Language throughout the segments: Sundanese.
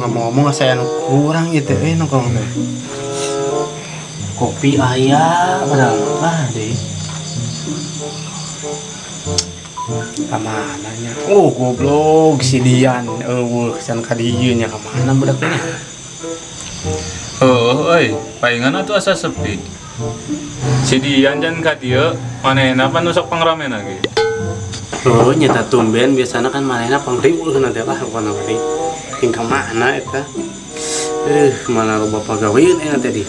Ngomong-ngomong asa anu kurang ieu teh nongkrong teh. Kopi aya padahal lah deui. Kamana nya? Oh goblok si Dian eueuh can ka dieu nya kamana budak teh nya? Heuh euy, paingan atuh asa sepi. Si Dian can ka dieu, manehna pan nu sok pangramena ge. Oh nyata tumben biasana kan manehna pangriweuh teh lah pokona mah. Ting ka mana eta? Mana loba pagawean eta teh di.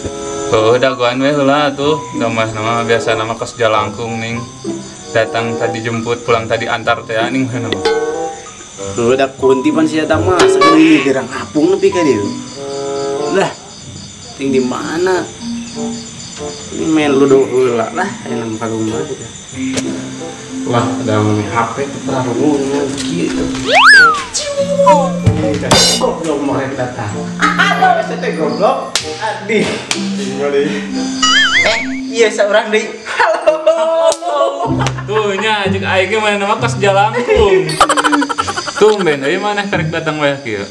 Heuh dagoan we heula atuh, da mah biasana mah kos jalangkung ning. Datang tadi jemput, pulang tadi antar teh ning mana mah. Heuh da kunti pan si eta mah sakedeung gerang apung nepi ka dieu. Lah, ting di mana? Ini main ludo heula lah aya nang palumah gitu. Wah, ada HP tuh perarungun kieu. Goblok mau rek datang. Halo, saya teh goblok. Adih. Iya seorang deui. Halo. Tuh nya jeung aing ge manehna mah kos jalangkung. Tumben euy maneh karek datang wae kieu.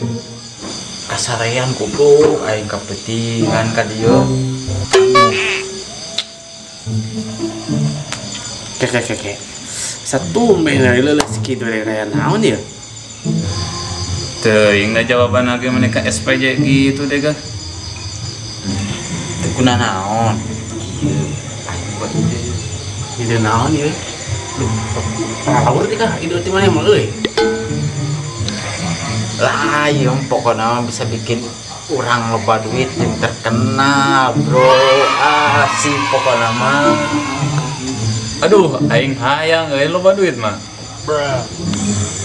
Kasarean goblok aing kapeutingan ka dieu. Keke. Satumben euy leuleus kitu rek naon ieu? Teuing da jawaban lagi maneh ka SPJ gitu deh gah. Teu kuna naon? Kieu aing buat ide. Ide naon ieu? Duh, ngawur teh kah ide teh maneh mah euy. Lah, ieu pokona bisa bikin urang loba duit jeung terkenal, bro. Asik pokona mah. Aduh, aing hayang euy loba duit mah.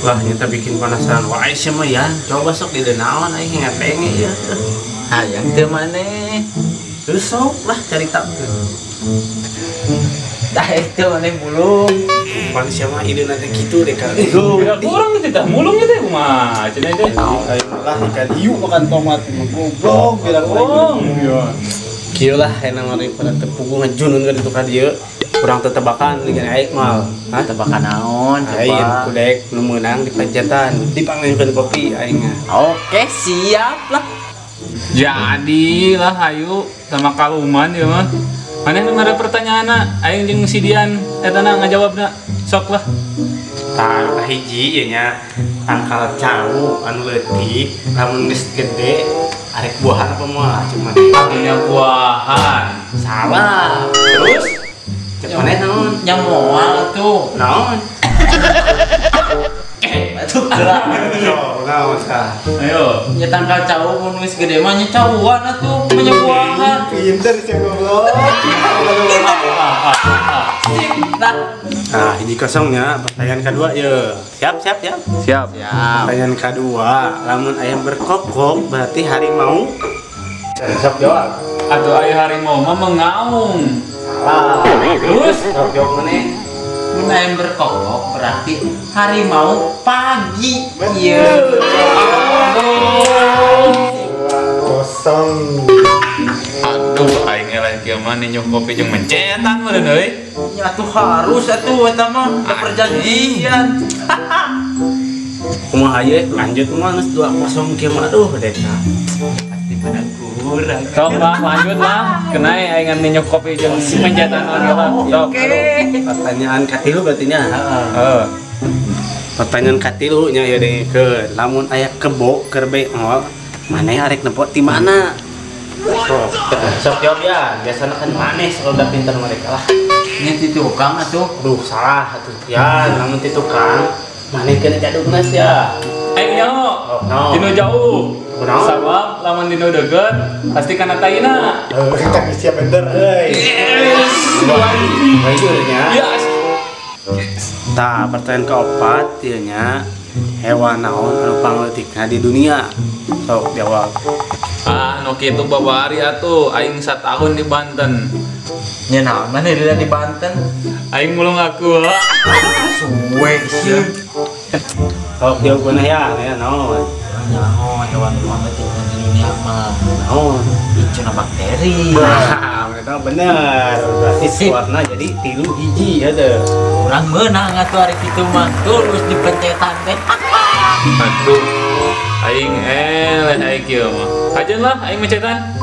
Lah nyata bikin penasaran wae sia mah ya. Coba sok di naon aing ngatenge ieu. Hayang teu maneh. Terus sok lah carita teu. Dah itu maneh mulung. Pan sia mah ide nanti kitu deh ka. Duh, kurang teh tah mulungnya teh kumaha cenah teh. Aing lah ikan hiu makan tomat goblok bilang aing. Kieu lah enak mari pada tepung ngejunun ka ditu ka dieu. Kurang tetebakan dengan aing mal. Hah? Tebakan naon coba? Aing kudek nu meunang di pancetan, dipanggilkeun kopi aing. Oke, siap lah. Jadi lah hayu sama kaluman ieu mah. Maneh nu mere pertanyaanna, aing jeung si Dian eta na ngajawabna. Sok lah. Tah hiji ieu nya tangkal cau anu leutik lamun geus gede arek buahan apa moal cuma punya buahan. Salah. Terus cek maneh naon? Nya moal tuh. Naon? Atuh gerak. Naon tah? Ayo. Nya tangkal cau mun geus gede mah nya cauan atuh, nya buahan. Pinter sih goblok. Sip lah. Nah, hiji kosongnya, pertanyaan kedua ye. Siap, siap, siap. Siap. Siap. Pertanyaan kedua, lamun ayam berkokok berarti harimau. Sok jawab. Atau ayam harimau mah mengaung. Salah. Terus sok jawab maneh. Mun ayam berkokok berarti harimau pagi. Iya. Kosong. Aduh, aing eleh kieu mah ninjuh kopi jeung mencetan meureun euy. Ya atuh harus atuh eta mah da perjanjian. Kumaha ieu lanjut mah geus 2-0 kieu mah aduh deka. Pasti menang kurang. Sok lah lanjut lah. Kenai aing ninjuh kopi jeung mencetan lagi lah. Sok. Oke. Pertanyaan katilu berarti nya. Heeh. Pertanyaan katilu nya ieu dengekeun. Lamun aya kebo keur beol, maneh arek nempo ti mana? Sok, sok jawab ya. Biasanya kan maneh udah pintar mereka lah. Ini ti tukang atuh. Duh, salah atuh. Ya, lamun ti tukang, maneh kena jadugna sia. Aing nyaho. No. Dino jauh. Kunaon? Sabab lamun dino deukeut pasti kana taina. Heuh, tapi siap bener euy. Yes. Baik nya. Yes. Tah, pertanyaan keempat ieu nya. Hewan naon anu pangleutikna di dunia? Sok jawab. Ah, nu kitu babari atuh aing satahun di Banten. Nya naon maneh di Banten? Aing mulung aku. Suwe sia. Sok jawab ya, ya naon? Naon hewan pangleutikna di dunia mah? Naon? Icuna bakteri. Nah, mereka bener. Berarti warna jadi 3-1 ya teh. Urang meunang atuh ari kitu mah. Tulus dipencetan teh. Aduh. Aing eleh aing kieu mah. Kajeun lah aing mencetan.